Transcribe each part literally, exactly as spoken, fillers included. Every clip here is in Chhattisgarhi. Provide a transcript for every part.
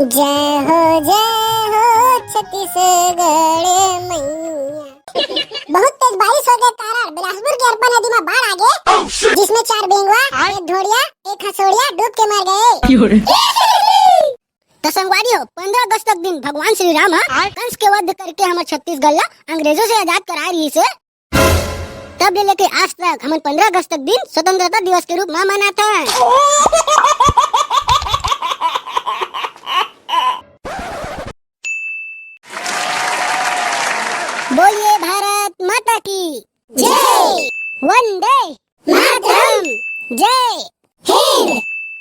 जय हो, जय हो छत्तीसगढ़ मैया। बहुत तेज बारिश होय के कारण बिलासपुर के अरपा नदी में बाढ़ आ गे, जिसमें चार बेंगवा, एक ढोड़िया, एक हंसोड़िया डूब के मर गए। त संगवारी हो, पंद्रह अगस्त तक दिन भगवान श्री राम ह कंस के वध करके हमर छत्तीसगढ़ ला अंग्रेजों से आजाद कराए रहिस हे। तब ले लेके आज तक हमन पंद्रह अगस्त तक दिन स्वतंत्रता दिवस के रूप में मनाथन। बोलिए भारत माता की जय। वंदे मातरम। जय हिंद।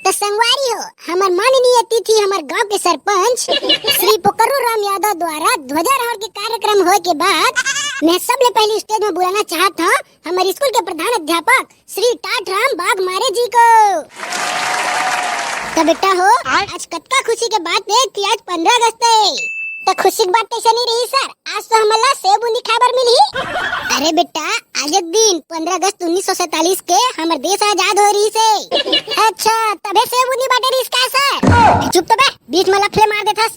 त संगवारी हो, हमर माननीय अतिथि, हमर गांव के सरपंच श्री पोकरू राम यादव द्वारा ध्वजारोहण के कार्यक्रम होय के बाद मैं सबले पहले स्टेज में बुलाना चाहत हूँ हमर स्कूल के प्रधान अध्यापक श्री टाटराम बाघमारे जी को। त बेटा हो, आज कतका खुशी के बात है कि आज पंद्रह अगस्त है। त खुशी के बात कैसे नहीं रही सर, आज तो हमन ला सेव बूंदी खाए बर मिलही। अरे बेटा, आज एक दिन पंद्रह अगस्त उन्नीस सौ सैंतालीस के हमर देश आजाद हो रहिस हे। अच्छा, तभे सेव बूंदी बांटे रहिस का सर? चुप तो बे, बीच में लफले मार देथस।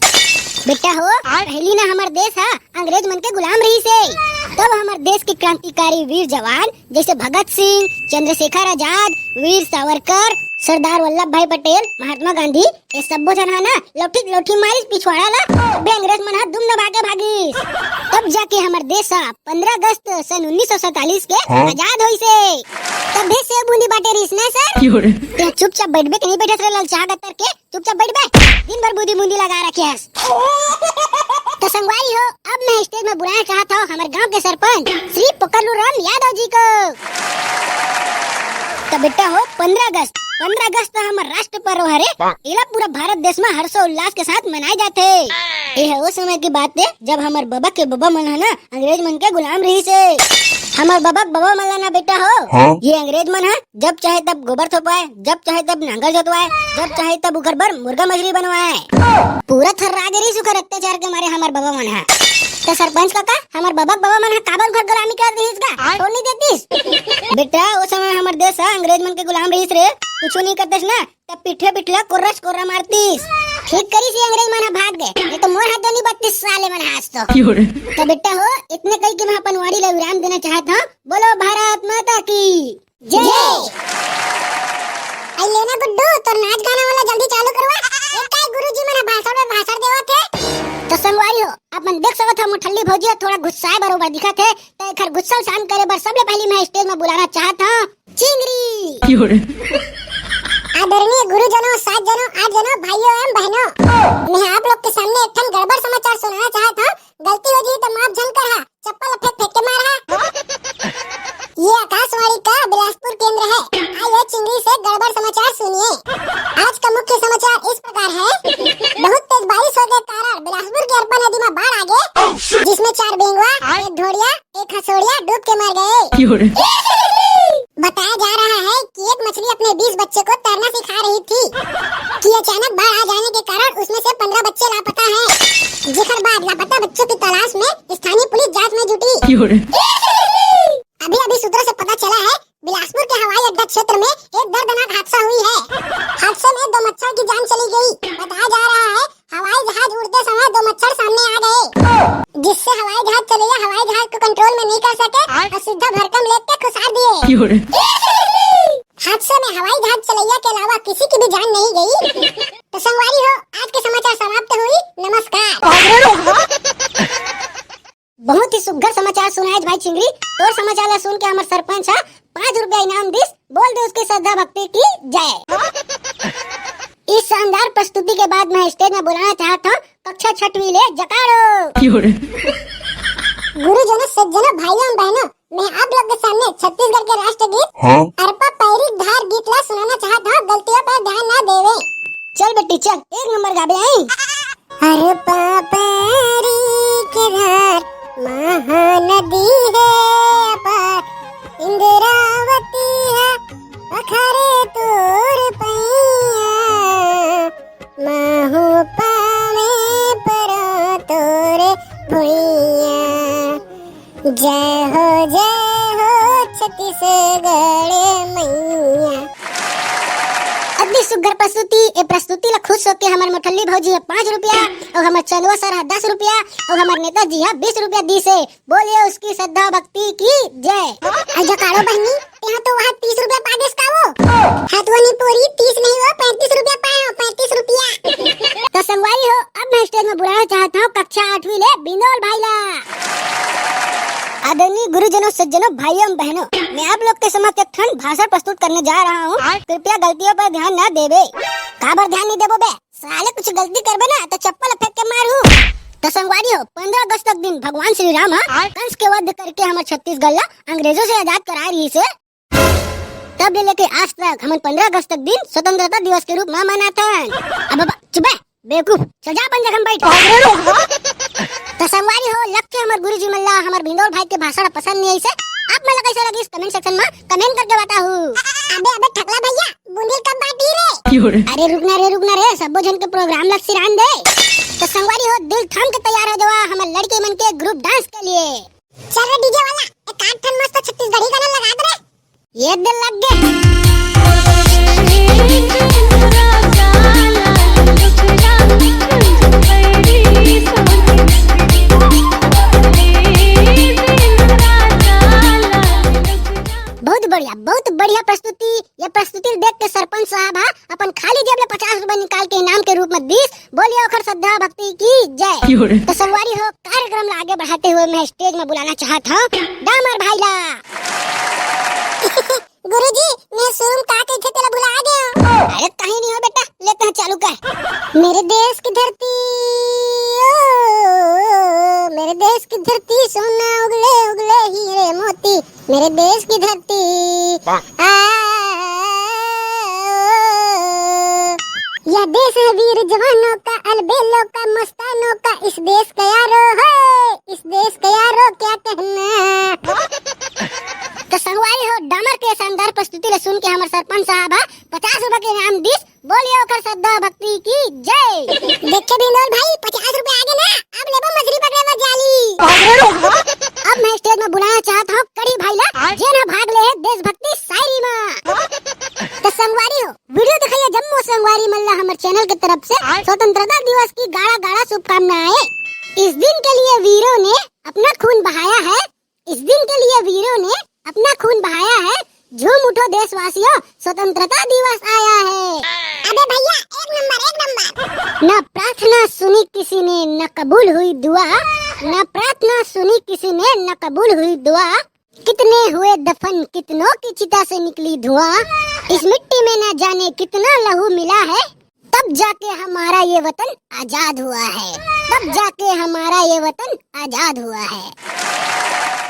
बेटा हो, पहली ना हमर देश हा अंग्रेज मन के गुलाम रहिस हे। तब हमर देश के क्रांतिकारी वीर जवान जैसे भगत सिंह, चंद्रशेखर आजाद, वीर सावरकर, सरदार वल्लभ भाई पटेल, महात्मा गांधी, ये सब्बो झन हा ना लौठी लौठी मारिस पिछवाड़ा ला, तबे अंग्रेज मन हा दुम दबा के भागिस। तब जाके हमर देश हा पंद्रह अगस्त सन उन्नीस सौ सैंतालीस के हाँ? आजाद होइस हे। तब भी सेव बूंदी बांटे रहिस ना सर। क्यों रे? ते चुपचाप बैठबे कि नहीं बैठस रे ललचा गतर के? चुपचाप बैठ बे, दिन भर बूंदी बूंदी लगा रखे हस। तो संगवारी हो, अब मैं स्टेज में बुलाना चाहत हूँ हमर गांव के सरपंच श्री पकलू राम यादव जी को। तो बेटा हो, पंद्रह अगस्त, पंद्रह अगस्त तो हमर राष्ट्र पर्व हरे। एला पूरा भारत देश में हर्षोल्लास के साथ मनाए जाथे। ये है वो समय की बात है, जब हमर बबा के बबा मन है ना, अंग्रेज मन के गुलाम रहिस हे। हमर बबा के बबा मन ला ना बेटा हो, हाँ? ये अंग्रेज मन है जब चाहे तब गोबर थोपवाए, जब चाहे तब नांगर जोतवाए, जब चाहे तब उकर बर मुर्गा मछली बनवाए। पूरा थर्रा गे रहिस उकर अत्याचार के मारे हमर बबा मन हा। त सरपंच काका, हमर बबा के बबा मन हा काबर उकर गुलामी कर दिस का? छोड़ नहीं देतिस? बेटा, ओ समय हमर देश हा अंग्रेज मन के गुलाम रहिस रे, कुछु नहीं करतिस ना, त पीठे पीठला कोर्रा कोर्रा मारतिस। ठीक करिस ये अंग्रेज मन हा भाग गे, नहीं तो मोर हाथ तो नहीं बत्तीस साले मन हा आज तो। त बेटा हो, इतने कही के मैं अपन वाणी ला विराम देना चाहत हूँ। बोलो भारत माता की जय। आई लेना गुड्डू, तोर नाच गाना वाला जल्दी चालू करवा। एक काय गुरुजी मन भाषण में भाषण देवत हे। तो संगवारी हो, अपन देख सकत हो, मोर ठल्ली भौजी ह थोड़ा गुस्साए बरोबर दिखत हे, तो एकर गुस्सा शांत करे बर सबले पहली मैं स्टेज में बुलाना चाहत हूँ चिंगरी। आदरणीय गुरुजनों, सात जनों, आठ जनों, भाइयों एवं बहनों, मैं आप लोग के सामने एक ठन गड़बड़ समाचार सुनाना चाहत हूँ। गलती हो जाही तो माफ झन करहा, चप्पल फेंक फेंक के मारहा। ये आकाशवाणी का बिलासपुर केंद्र है। आइए चिंगरी से गड़बड़ समाचार सुनिए। आज का मुख्य समाचार इस प्रकार है। बहुत तेज बारिश होय के कारण बिलासपुर के अरपा नदी में बाढ़ आ गे, जिसमें चार बेंगवा, एक ढोड़िया, एक हंसोड़िया डूब के मर गए। बताया जा रहा है कि एक मछली अपने बीस बच्चे को तैरना सिखा रही थी कि अचानक बाढ़ आ जाने के कारण उसमें से पन्द्रह बच्चे लापता हैं, जिसके बाद लापता बच्चों की तलाश में स्थानीय पुलिस जांच में जुटी। अभी अभी सूत्रों से पता चला है, बिलासपुर के हवाई अड्डा क्षेत्र में एक दर्दनाक हादसा हुई है। हादसे में दो मच्छर की जान चली गई। बताया जा रहा है, हवाई जहाज उड़ते समय दो मच्छर सामने आ गए, जिससे हवाई जहाज चलैया हवाई जहाज को कंट्रोल में नहीं कर सके और सीधा भरकम लेक के खुसार दिए। हादसे में हवाई जहाज चलैया के अलावा किसी की भी जान नहीं गई। तो संगवारी हो, आज के समाचार समाप्त हुई। नमस्कार। बहुत ही सुघर समाचार सुनाए भाई चिंगरी। तोर समाचार ला सुन के हमर सरपंच हा पाँच रुपया इनाम दिस। बोल दे उसके श्रद्धा भक्ति की जय। इस शानदार प्रस्तुति के बाद मैं स्टेज में बुलाना चाहता हूँ कक्षा छठवीं ले जकाड़ो। गुरुजनों, सज्जनों, भाइयों, बहनों, मैं आप लोग के सामने छत्तीसगढ़ के राष्ट्रगीत हाँ? अरपा पैरी धार गीत ला सुनाना चाहत हूँ, गलतियों पर ध्यान ना देवे। चल बेटी चल, एक नंबर गाबे आई। अरपा पैरी के धार महानदी है अपार, इंद्रावती है पखारे तोर पैया, महू पावे परो तोरे भुइया। जय हो, जय हो छत्तीसगढ़ मैया। अति सुघर प्रस्तुति, ए प्रस्तुति ला खुश होके हमर मोठल्ली भौजी ह पाँच रुपया, अउ हमर चंदवा सर ह दस रुपया, अउ हमर नेताजी ह बीस रुपया दीस हे। बोलिए उसकी श्रद्धा भक्ति की जय। अरे जकाड़ो बहनी, तेहा तो वहाँ तीस रुपया पा गेस का वो? हाँ तो वो नहीं पूरी तीस नहीं, वो पैंतीस रुपया पाए हो, पैंतीस रुपया। तो संगवारी हो, अब मैं स्टेज में बुलाना चाहता हूँ कक्षा आठवीं ले बिंदोल भाई ला। आदरणीय गुरुजनों, सज्जनों, भाइयों एवं बहनों, मैं आप लोग के समक्ष एक ठन भाषण प्रस्तुत करने जा रहा हूँ। कृपया गलतियों पर ध्यान न देबे। काबर ध्यान नहीं देबो बे? साले कुछ गलती करबे ना तो चप्पल फेंक के मारहूँ। तो संगवारी हो, पंद्रह अगस्त के दिन भगवान श्री राम ह कंस के वध करके हमर छत्तीसगढ़ ला अंग्रेजों से आजाद कराए रहिस हे। तब ले लेके आज तक हमन पंद्रह अगस्त के दिन स्वतंत्रता दिवस के रूप में मनाथन। अब, अब चुप बे, बेवकूफ, चल जा अपन जगह में बैठ। तो संगवारी हो, लक्ष्य हमर गुरुजी मन ला हमर भिंदोल भाई के भाषण पसंद नहीं आइस हे। आप मन ला कैसे लगिस, comment section में comment करके बताहू। अबे, अबे ठकला भैया, बुंदी कब बांटी रे? अरे रुकना रे, रुकना रे, सबो झन के program ला सिरान दे। तो संगवारी हो, दिल थाम के तैयार हो जावा हमर लड़के मन के group dance के लिए। चल रे DJ वाला, एक आध ठन मस्त छत्तीसगढ़ी गाना लगा दे रे। ये दिल लग गए। बहुत बढ़िया, बहुत बढ़िया प्रस्तुति। ये प्रस्तुति देख के सरपंच साहब हा अपन खाली जेब ले पचास रुपए निकाल के इनाम के रूप में दीस। बोलिए ओखर श्रद्धा भक्ति की जय। तो संगवारी हो, कार्यक्रम ला आगे बढ़ाते हुए मैं स्टेज में बुलाना चाहत हूँ डामर भाई ला। गुरुजी, मैं शुरू में का कहे थे, तेला भुला गए हो। अरे कहीं नहीं हो बेटा, लेते हैं चालू कर। मेरे देश की धरती, ओ, मेरे देश की धरती, सोना उगले उगले हीरे मोती, मेरे देश की धरती। आ, यह देश है वीर जवानों का, अलबेलों का, मस्तानों का, इस देश का यारो है, इस देश का यारो क्या कहना। तो संगवारी हो, डामर के शानदार प्रस्तुति ला सुन के हमर सरपंच साहब हा पचास रुपए के इनाम दीस। बोलिए ओखर श्रद्धा भक्ति की जय। देखे बिंदोल भाई, पचास रुपए आगे ना, अब लेबो मछली पकड़े बर जाली। अब मैं स्टेज में बुलाना चाहत हूँ कड़ी भाई ला, जेन हा भाग ले हे देशभक्ति शायरी में। तो संगवारी हो, video दिखाइए जम्मो संगवारी मन ला हमर channel के तरफ से स्वतंत्रता दिवस की गाड़ा गाड़ा शुभकामनाएं। इस दिन के लिए वीरों ने अपना खून बहाया है, इस दिन के लिए वीरों ने अपना खून बहाया है, झूम उठो देशवासियों, स्वतंत्रता दिवस आया है। अबे भैया, एक नंबर, एक नंबर। ना प्रार्थना सुनी किसी ने, न कबूल हुई दुआ, ना प्रार्थना सुनी किसी ने, न कबूल हुई दुआ। कितने हुए दफन, कितनों की चिता से निकली धुआं, इस मिट्टी में ना जाने कितना लहू मिला है। तब जाके हमारा ये वतन आजाद हुआ है, तब जाके हमारा ये वतन आजाद हुआ है।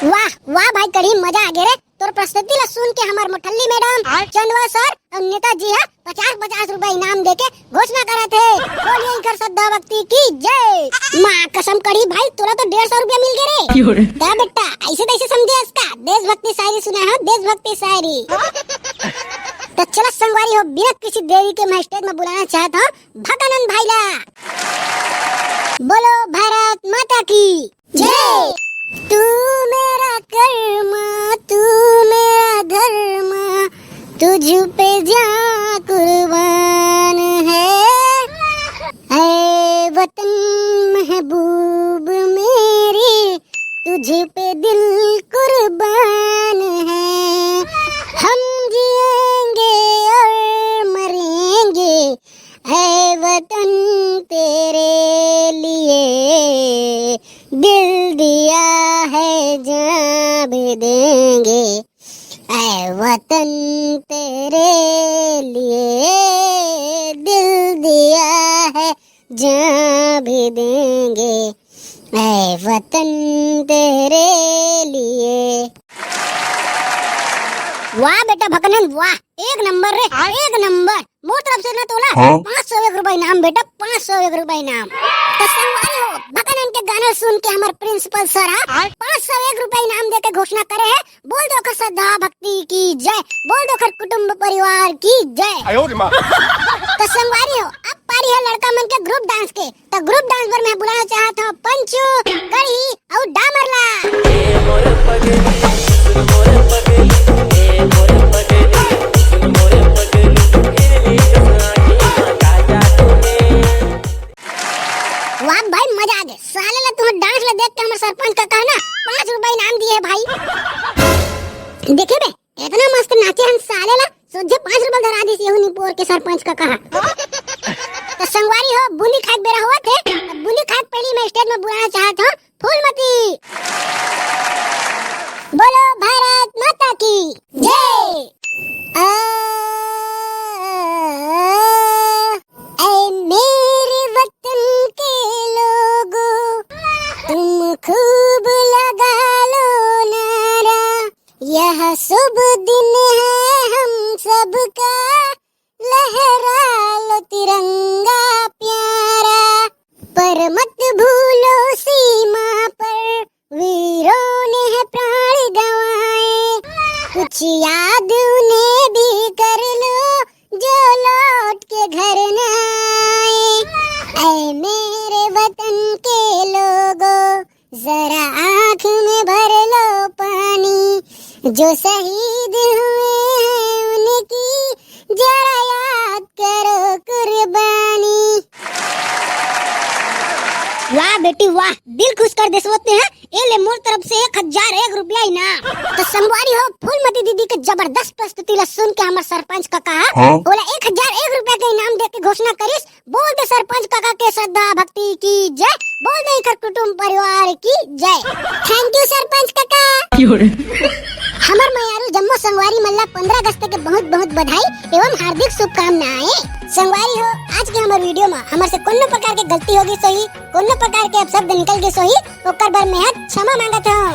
वाह वाह भाई, कड़ी मजा आगे रे। तोर प्रस्तुति ला सुन के हमर मोठल्ली मैडम, चंदवा सर अउ नेताजी हा पचास पचास रुपए इनाम देके घोषणा करत हे। बोलिए इनकर श्रद्धा भक्ति की जय। माँ कसम कड़ी भाई, तोला तो डेढ़ सौ रुपया मिल गए रे। क्यों रे? क्या बेटा, ऐसे तैसे समझे इसका? देशभक्ति शायरी सुना है, देशभक्ति शायरी। तो चलो संगवारी हो, बिना किसी देरी के मैं स्टेज में बुलाना चाहता हूँ भकानंद भाई ला। बोलो भारत माता की जय। तू मेरा कर्मा, तू मेरा धर्मा, तुझ पे जान कुर्बान है। ऐ वतन महबूब मेरी, तुझ पे दिल कुर्बान है। हम जिएंगे और मरेंगे, ऐ वतन तेरे लिए, दिल दिया है जान भी देंगे, ऐ वतन तेरे लिए, दिल दिया है जान भी देंगे, ऐ वतन तेरे लिए। वाह बेटा भकानंद वाह, एक नंबर रे, एक नंबर। मोर तरफ से ना तोला हाँ? पाँच सौ एक रुपए इनाम बेटा, पाँच सौ एक रुपए इनाम। तो संगवारी हो, भकानंद के गाना सुन के हमर प्रिंसिपल सर हा पाँच सौ एक रुपए इनाम देके घोषणा करे हे। बोल दो ओखर श्रद्धा भक्ति की जय, बोल दो ओखर कुटुंब परिवार की जय। आयो रे माँ। तो संगवारी हो, अब पारी है लड़का मन के ग्रुप डांस के। तो ग्रुप डांस बर मैं बुलाना चाहत हूँ पंचू, कढ़ी अउ डामर ला। केहू नहीं बोर के सरपंच कका हा। तो संगवारी हो, बूंदी खाए के बेरा होवत हे। अब बूंदी खाए के पहली मैं स्टेज में बुलाना चाहत हूँ फूलमती। बोलो भारत माता की जय। आ, ऐ मेरे वतन के लोगों, तुम खूब लगा लो नारा, यह शुभ दिन है हम सबका, लहरा लो तिरंगा प्यारा। पर मत भूलो सीमा पर वीरों ने है प्राण गंवाए, कुछ याद उन्हें भी कर लो जो लौट के घर न आए। ऐ मेरे वतन के लोगों, जरा आँख में भर लो पानी, जो शहीद हुए हैं उनकी जरा याद करो कुर्बानी। वाह बेटी वाह, दिल खुश कर देस होते हैं। ए ले मोर तरफ से एक हजार एक रुपया इनाम। तो संगवारी हो, फूलमती दीदी के जबरदस्त प्रस्तुति ला सुन के हमर सरपंच कका हा हाँ? ओला एक हजार एक रुपया के इनाम दे के घोषणा करिस। बोल दे सरपंच कका के श्रद्धा भक्ति की जय, बोल दे इकर कुटुंब परिवार की जय। Thank you सरपंच कका। हमर मयारू जम्मो संगवारी मन ला पंद्रह अगस्त के बहुत बहुत बधाई एवं हार्दिक शुभकामनाएं। संगवारी हो, आज के हमर वीडियो में हमर से कोनो प्रकार के गलती होगी सोही, कोनो प्रकार के अपशब्द निकल गए सोही, ओकर बर मैं ह क्षमा मांगत हूँ।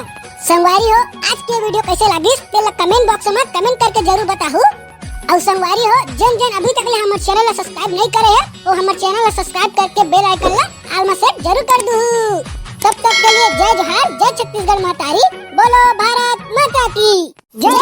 संगवारी हो, आज के वीडियो कैसे लागिस तेला कमेंट बॉक्स में कमेंट करके जरूर बताहू। अउ संगवारी हो, जन जन अभी तक ले हमर चैनल ला सब्सक्राइब नहीं करे है, वो हमर चैनल ला सब्सक्राइब करके बेल आइकन ला ऑल में सेट जरूर कर दू। तब तक के लिए जय जोहार, जय छत्तीसगढ़ महतारी, बोलो भारत माता की जय।